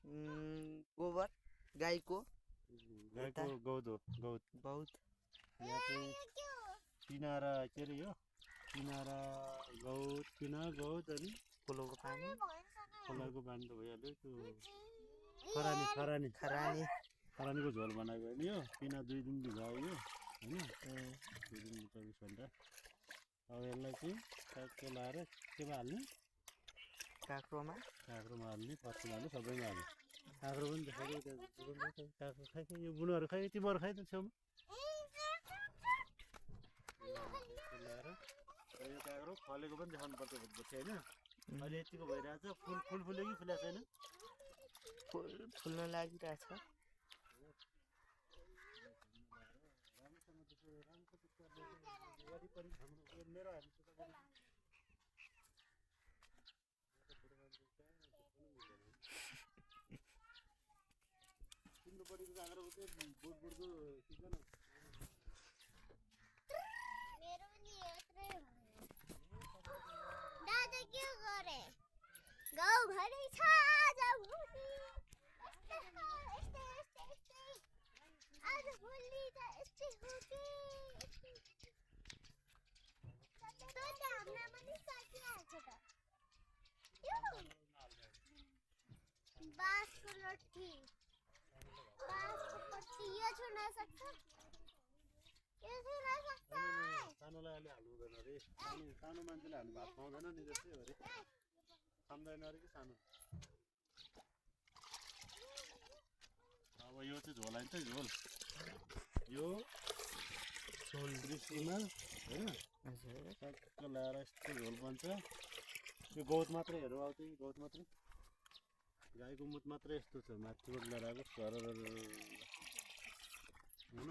गोबर गाईको गौत हो गौत बहुत यहाँ चाहिँ पिना र के अरे यो पिना र गौत अनि खोलोको पानी खोलाको पानी त भइहाल्यो त्यो खरानीको झोल बनाएको होइन यो पिना 2 दिन भिजायो यो होइन 2 दिन 24 घन्टा अब यसलाई चाहिँ ट्याक्क लाएर केमा हाल्ने काँक्रोमा हाल्ने पर्समा हाल्ने सबैमा हाल्ने काँक्रो पनि देखाएको काँक्रो खाइ यो बुनुहरू खाइ तिमीहरू खाइ त छेउमा ल्याएर यो काँक्रो फलेको पनि देखाउनु पर्छ भोलि होइन अहिले यतिको भइरहेछ फुल फुल्यो कि फुलेको छैन फुल्न लागिरहेछ वरिपरि हाम्रो मेरो तिम्रोपट्टिको काँक्रोको चाहिँ बुढ्दो सिजन दादा के गरे गाउँभरि छ आज भोलि आज भोलि त यस्तै हो कि हामीलाई पनि सकिहाल्छ त बाँसको लट्ठी बाँसको पछि यो छुन सक्छ सानोलाई अलि हाल्नु हुँदैन अरे सानो मान्छेले हाल्नु भात पाउँदैन नि जस्तै अरे खाँदैन अरे कि सानो अब यो चाहिँ झोल आइन्छ झोल यो झोल दृष्टिमा होइन ट्याक्क ल्याएर यस्तो झोल बन्छ यो गौत मात्रै हेरौँ अब चाहिँ गौत मात्रै गाईको मुत मात्रै यस्तो छ माथिबाट ल्याएर आएको घर होइन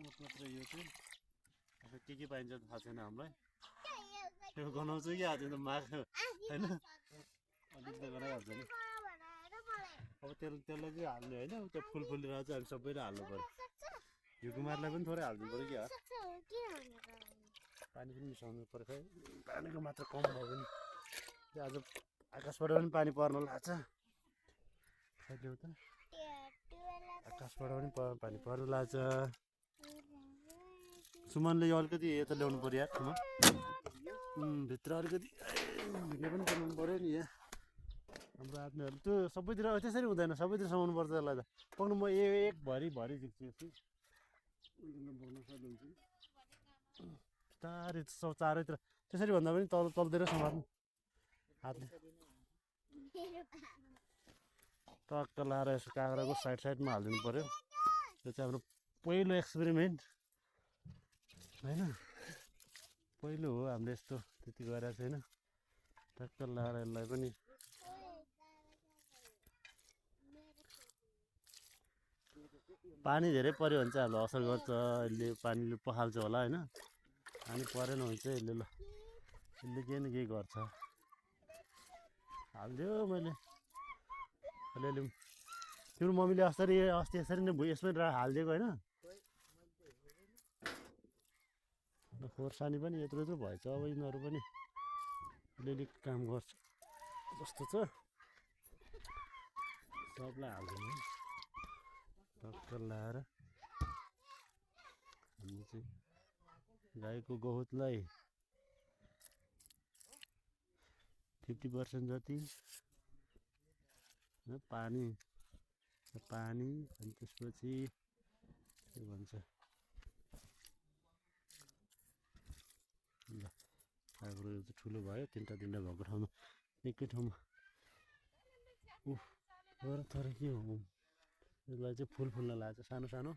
मुत मात्रै यो चाहिँ अब के पाइन्छ थाहा छैन हामीलाई त्यो गनाउँछ कि आज त माग होइन अलिक त गनाइहाल्छ नि अब त्यसलाई चाहिँ हाल्ने होइन त्यो फुल फुलिरहेको चाहिँ हामी सबैले हाल्नु पऱ्यो यो कुमारलाई पनि थोरै हाल्नु पऱ्यो कि पानी पनि मिसाउनु पऱ्यो खै पानीको मात्र कम भयो भने आज आकाशबाट पनि पानी पर्न लाग्छ खै त आकाशबाट पनि पानी पर्न लाग्छ सुमनले यो अलिकति यता ल्याउनु पऱ्यो यार सुमन भित्र अलिकति भिडियो पनि बनाउनु पऱ्यो नि यहाँ हाम्रो आदमीहरू त्यो सबैतिर त्यसरी हुँदैन सबैतिर समाउनु पर्छ यसलाई त पक्नु म एक भरि झिक्छु बोक्न सक्नु हुन्छ बिस्तारै चारैतिर त्यसरी भन्दा पनि तलतिर समात्नु हातले टक्क लाएर यसो काँक्राको साइडमा हालिदिनु पऱ्यो त्यो चाहिँ हाम्रो पहिलो एक्सपेरिमेन्ट होइन पहिलो हो हामीले यस्तो त्यति गरेर छैन टक्क लाएर यसलाई पनि पानी धेरै पऱ्यो भने चाहिँ हामीलाई असर गर्छ यसले पानीले पखाल्छ होला होइन पानी परेन भने चाहिँ यसले केही न केही गर्छ हालिदियो मैले अलिअलि तिम्रो मम्मीले अस्ति यसरी नै यसमै हालिदिएको होइन खोर्सानी पनि यत्रो भएछ अब यिनीहरू पनि अलिअलि काम गर्छ जस्तो छ सबलाई हालिदिनु टक्क लाएर हामी चाहिँ गाईको गहुँतलाई 50% जति पानी अनि त्यसपछि के भन्छ ल काँक्रो चाहिँ ठुलो भयो तिनवटा भएको ठाउँमा एकै ठाउँमा तर के हो यसलाई चाहिँ फुल फुल्न लाग्छ सानो सानो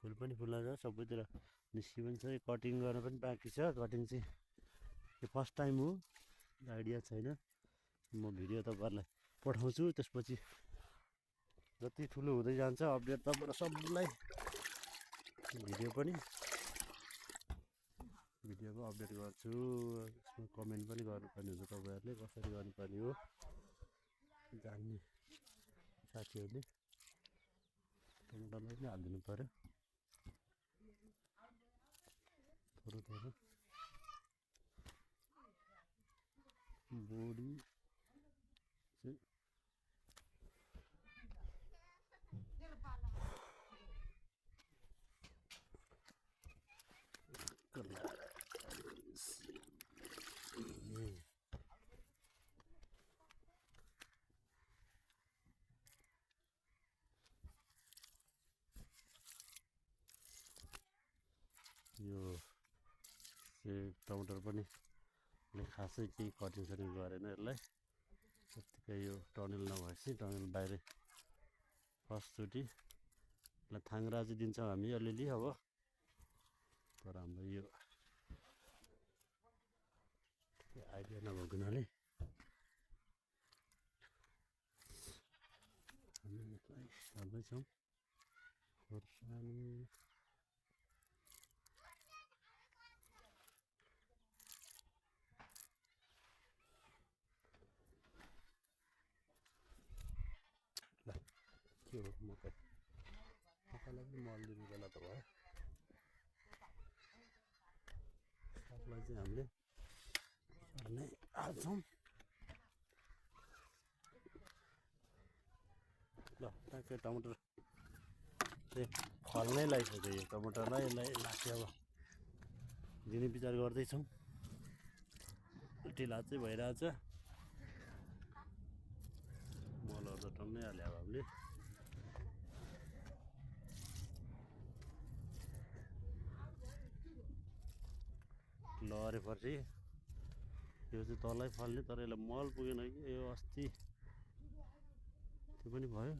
फुल पनि फुल्न लाग्छ सबैतिर निस्कि पनि छ कटिङ गर्न पनि बाँकी छ कटिङ चाहिँ यो फर्स्ट टाइम हो आइडिया छैन म भिडियो तपाईँहरूलाई पठाउँछु त्यसपछि जति ठुलो हुँदै जान्छ अपडेट तपाईँहरू सबलाई भिडियोको अपडेट गर्छु यसमा कमेन्ट पनि गर्नुपर्ने हुन्छ तपाईँहरूले कसरी गर्नुपर्ने हो जान्ने साथीहरूले टमाटरलाई पनि हालिदिनु पऱ्यो थोरै बोडी चाहिँ यो टमाटर पनि खासै केही कटिङ सटिङ गरेन यसलाई त्यत्तिकै यो टनेल नभएपछि टनेल बाहिर फर्स्टचोटि यसलाई थाङ्रा चाहिँ दिन्छौँ हामी अलिअलि अब तर हाम्रो यो आइडिया नभएको हुनाले हामी यसलाई हाल्दैछौँ खोर्सानी के हो मकैलाई पनि मल दिने बेला त भयो सागलाई चाहिँ हामीले नै हाल्छौँ ल ट्याक्कै टमाटर चाहिँ फल्नै लागिसक्यो यो टमाटरलाई यसलाई लाखे अब दिने विचार गर्दैछौँ ढिला चाहिँ भइरहेछ मलहरू त टन्नै हाल्यो अब हामीले लहरे फर्सी यो चाहिँ तलै फल्ने तर यसलाई मल पुगेन कि यो अस्ति त्यो पनि भयो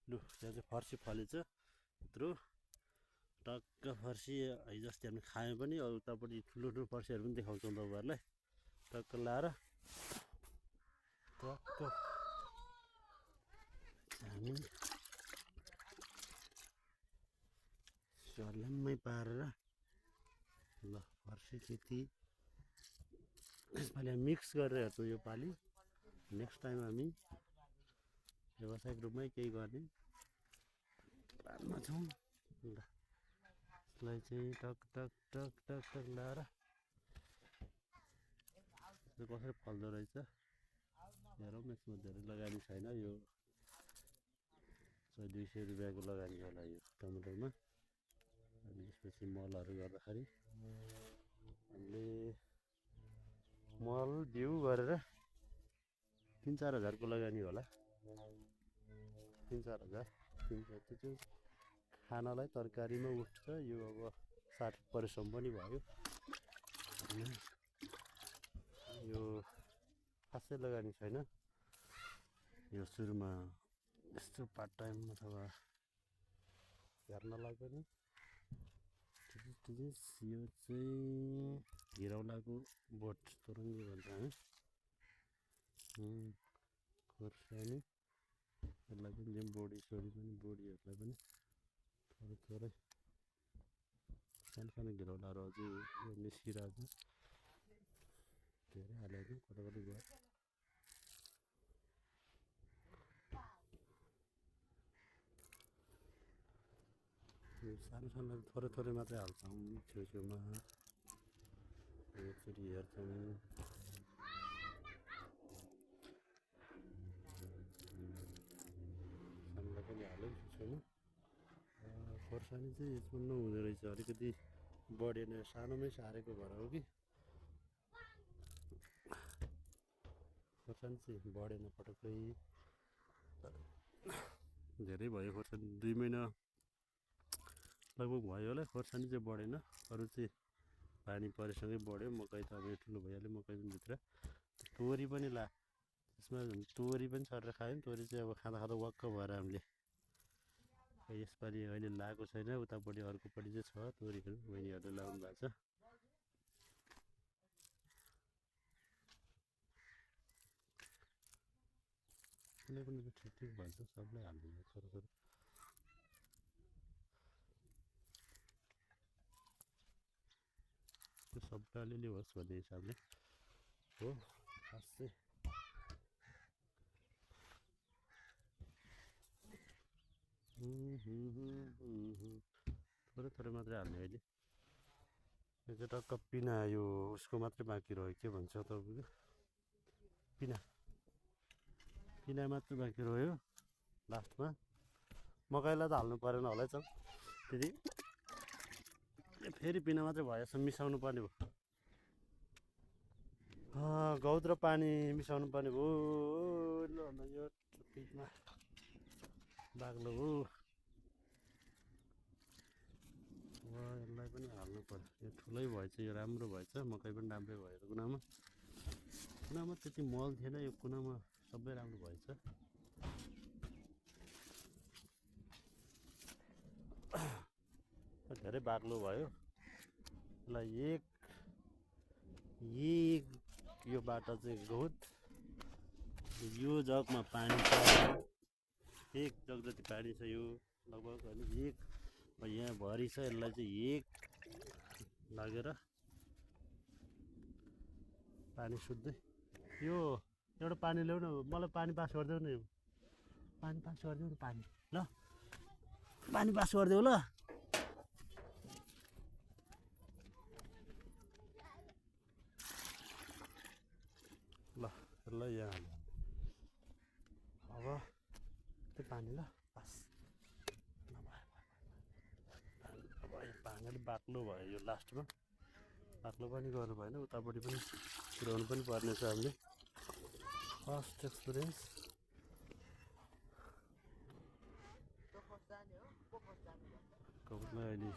लु त्यहाँ चाहिँ फर्सी फलेछ यत्रो टक्क फर्सी हिजो अस्ति हामीले खायौँ पनि अब उतापट्टि ठुलो ठुलो फर्सीहरू पनि देखाउँछौँ तपाईँहरूलाई टक्क लाएर टक्क हामी सल्याममै पारेर ल फर्सी खेती यसपालि मिक्स गरेर हेर्छौँ यो पालि नेक्स्ट टाइम हामी व्यावसायिक रूपमै केही गर्ने प्लानमा छौँ ल यसलाई चाहिँ टक टक टक टक टक लाएर कसरी फल्दो रहेछ हेरौँ यसमा धेरै लगानी छैन यो 100-200 रुपियाँको लगानी होला यो टमाटरमा अनि यसपछि मलहरू गर्दाखेरि हामीले मल बिउ गरेर 3-4 हजारको लगानी होला 3-4 हजार त्यो चाहिँ खानालाई तरकारीमा उठ्छ यो अब साथ परिश्रम पनि भयो यो खासै लगानी छैन यो सुरुमा यस्तो पार्ट टाइम अथवा हेर्नलाई पनि यो चाहिँ घिरौलाको बोट तोरङ्गी भन्छ है खोर्सानी यसलाई पनि जे बोडी सोडी पनि बोडीहरूलाई पनि थोरै थोरै सानो सानो घिरौलाहरू अझै यो निस्किरहेको छ धेरै हालेको कता कता गयो यो सानो सानो थोरै थोरै मात्रै हाल्छौँ छेउछेउमा एकचोटि हेर्छौँ सानोलाई पनि हाल्यौँ छेउछेउमा खोर्सानी चाहिँ यसमा नहुँदो रहेछ अलिकति बढेन सानोमै सारेको भएर हो कि खोर्सानी चाहिँ बढेन पटक्कै धेरै भयो खोर्सानी 2 महिना लगभग भयो होला खोर्सानी चाहिँ बढेन अरू चाहिँ पानी परेसँगै बढ्यो मकै त अब ठुलो भइहाल्यो मकै पनि भित्र तोरी पनि त्यसमा तोरी पनि छरेर खायौँ तोरी चाहिँ अब खाँदा खाँदा वाक्क भएर हामीले यसपालि अहिले लगाएको छैन उतापट्टि अर्कोपट्टि चाहिँ छ तोरीहरू बहिनीहरूले लगाउनु भएको छ कुनै कुनै त ठिक ठिक भन्छ सबलाई हाल्दिन्छ छोरो छोरो त्यो सबै अलिअलि होस् भन्ने हिसाबले हो खास चाहिँ थोरै थोरै मात्रै हाल्ने अहिले यो चाहिँ टक्क पिना यो उसको मात्रै बाँकी रह्यो के भन्छ तपाईँको पिना पिना मात्रै बाँकी रह्यो लास्टमा मकैलाई त हाल्नु परेन होला है त्यति फेरि पिना मात्रै भयो यसो मिसाउनु पर्ने भयो गौत र पानी मिसाउनु पर्ने भयो ल यो पिचमा बाग्लो हो यसलाई पनि हाल्नु पर्यो यो ठुलै भएछ यो राम्रो भएछ मकै पनि राम्रै भयो कुनामा कुनामा त्यति मल थिएन यो कुनामा सबै राम्रो भएछ धेरै बाक्लो भयो यसलाई एक यो बाटो चाहिँ गहुत यो जगमा पानी छ एक जग जति पानी छ यो लगभग होइन एक यहाँ भरि छ यसलाई चाहिँ एक लागेर पानी सुत्दै यो एउटा पानी ल्याउ न मलाई पानी पास गरिदेऊ न पानी पास गरिदेऊ न पानी ल पानी पास गरिदेऊ ल ल यसलाई यहाँ हाल्नु अब त्यो पानी ल पास अब यो पानी अलिक बाक्लो भयो यो लास्टमा बाक्लो पनि गर्नु भएन उतापट्टि पनि पुऱ्याउनु पनि पर्नेछ हामीले फर्स्ट एक्सपिरियन्स कबुतलाई अहिले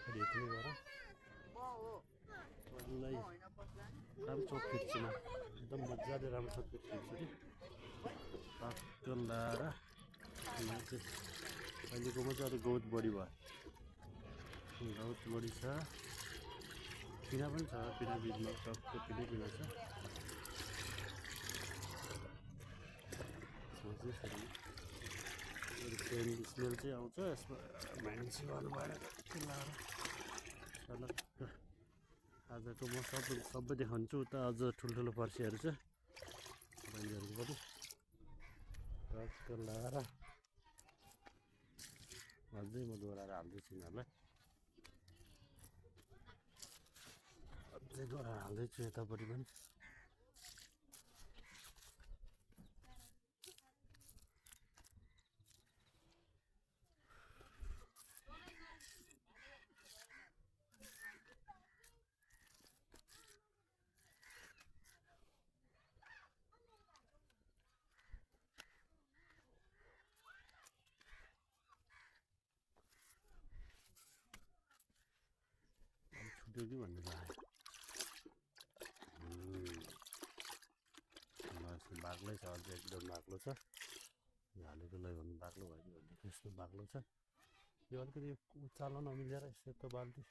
अलि यति नै गर यसलाई राम्रो खिच्छु म एकदम मजाले राम्रो खिच्छु कि टक्क लाएर यहाँ चाहिँ अहिलेकोमा चाहिँ अलिक गौत बढी भयो गौत बढी छ पिना पनि छ पिना बिचमा टक्क पिना छ सेम स्मेल चाहिँ आउँछ यसमा मान्छे गर्नु भएन लाएर आजको म सबै देखाउँछु उता अझ ठुल्ठुलो फर्सीहरू छ बहिनीहरूको पनि टक्क लाएर अझै म दोहोऱ्याएर हाल्दैछु यिनीहरूलाई अझै दोहोऱ्याएर हाल्दैछु यतापट्टि पनि छुट्यो कि भन्ने लाग्यो बाक्लै छ अझै एकदम बाक्लो छ हालेकोलाई भन्नु बाक्लो भयो कि भन्ने यस्तो बाक्लो छ यो अलिकति उचालो नमिलेर सेतो बाल्टी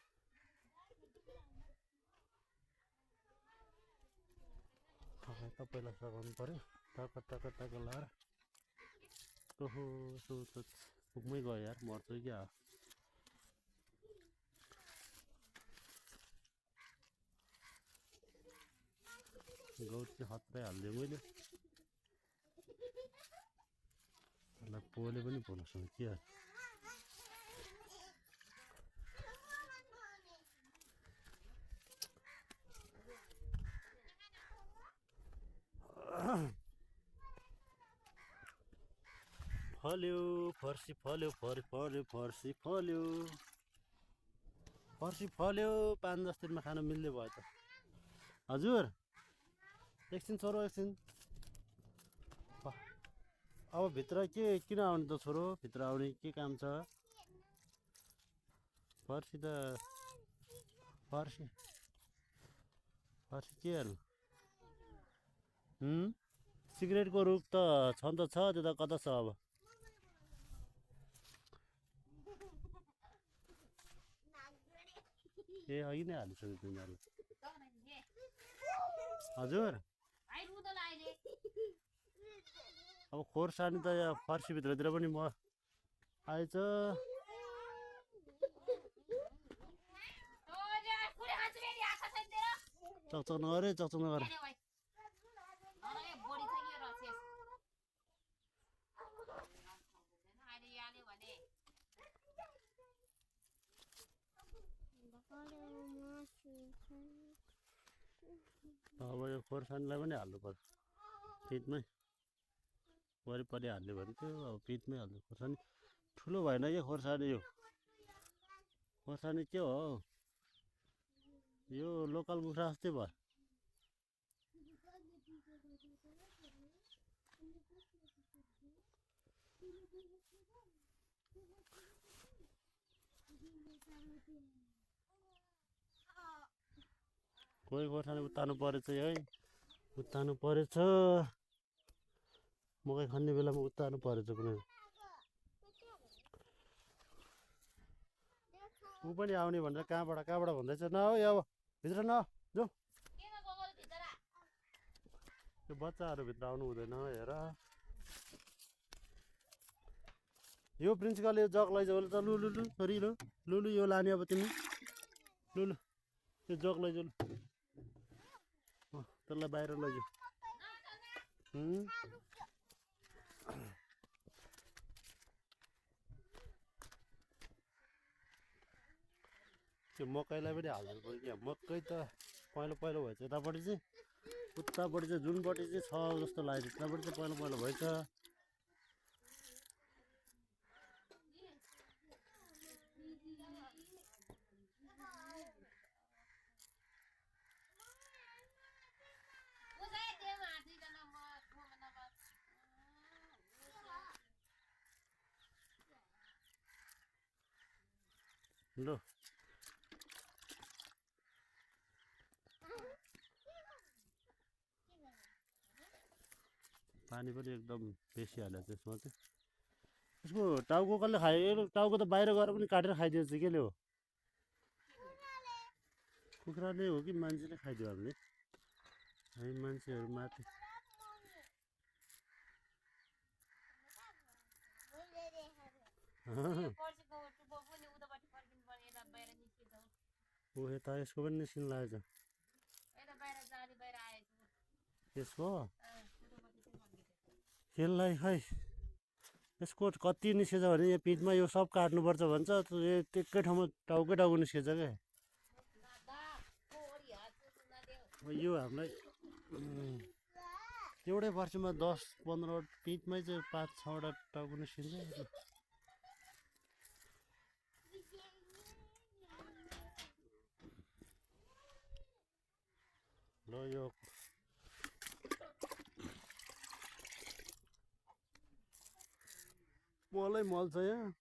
पहिला सघाउनु पऱ्यो टक्क टक्क टक्क लाएर ओहो सो त पुगमै गयो यार मर्छ क्या गौत चाहिँ हत्रै हालिदिएँ मैले त्यसलाई पोले पनि पोल्नुसँग के फल्यो फर्सी फल्यो फर्सी फल्यो 5-10 दिनमा खान मिल्ने भयो त हजुर एकछिन छोरो एकछिन अब भित्र के किन आउने त छोरो भित्र आउने के काम छ फर्सी के हाल्नु सिगरेटको रुख त छन त छ त्यो त कता छ अब ए अघि नै हालिसक्यो तिमीहरूले हजुर अब खोर्सानी त यहाँ फर्सीभित्रतिर पनि म आएछ। चकचक नगर है, चकचक नगर। अब यो खोर्सानीलाई पनि हाल्नुपर्छ पिठमै, वरिपरि हाल्यो भने त्यो अब पिठमै हाल्नु। खोर्सानी ठुलो भएन क्या खोर्सानी, यो खोर्सानी के हो यो लोकल कुखुरा जस्तै भयो। कोही खोर्सानी उत्तानु परेछ है, उत्तानु परेछ। मकै खन्ने बेलामा उत्तानु परेछ कुनै। ऊ पनि आउने भनेर कहाँबाट भन्दैछ। न हो अब भित्र न जो, त्यो बच्चाहरू भित्र आउनु हुँदैन हेर। यो प्रिन्सिपल यो जग लैजाऊ त, लु लु लु छोरी लु लु लु यो लाने अब तिमी, लु लु यो जग लैजाऊ लु, त्यसलाई बाहिर लैजाऊ। त्यो मकैलाई पनि हाल्नु पऱ्यो क्या, मकै त पहिलो भएछ। यतापट्टि चाहिँ उतापट्टि चाहिँ जुनपट्टि चाहिँ छ जस्तो लाग्यो, त्यतापट्टि चाहिँ पहिलो भएछ। ल पानी पनि एकदम बेसी हाल्यो त्यसमा चाहिँ। यसको टाउको कसले खायो? टाउको त बाहिर गएर पनि काटेर खाइदिएछ केले हो? कुखुराले हो कि मान्छेले खाइदियो? हामी मान्छेहरू माथि ओ यता यसको पनि निस्किन लागेछ। यसको यसलाई खै यसको कति निस्केछ भने यो पिठमा यो सब काट्नुपर्छ भन्छ, एकै ठाउँमा टाउको निस्केछ क्या। यो हामीलाई एउटै वर्षमा 10-15 पिठमै चाहिँ 5-6वटा टाउको निस्किन्छ। ल यो मलै मल छ यहाँ।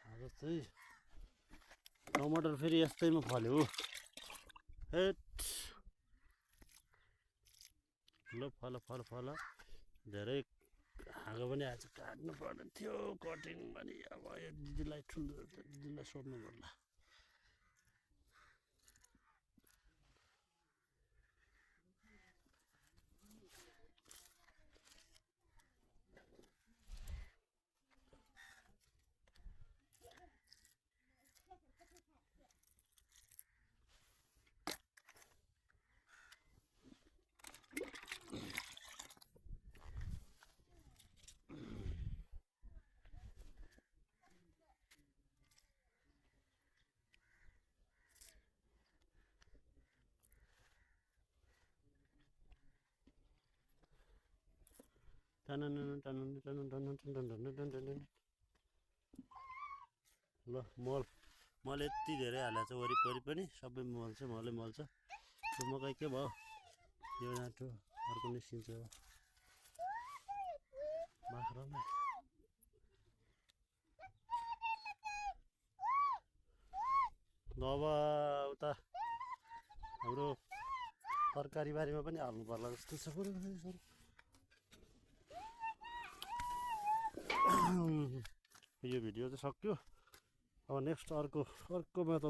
आज चाहिँ टमाटर फेरि यस्तैमा फल्यो। हेट ल फल धेरै हाँगो पनि आज काट्नु पर्ने थियो, कटिङ पनि। अब यो दिदीलाई ठुलो दिदीलाई सोध्नु पर्ला। ल मल यति धेरै हालेको छ वरिपरि पनि, सबै मल चाहिँ मल छ। त्यो मकै के भयो? यो नाटो अर्को निस्किन्छ बाख्रामा। अब उता हाम्रो तरकारी बारीमा पनि हाल्नु पर्ला जस्तो छ। यो भिडियो चाहिँ सक्यो अब नेक्स्ट अर्कोमा त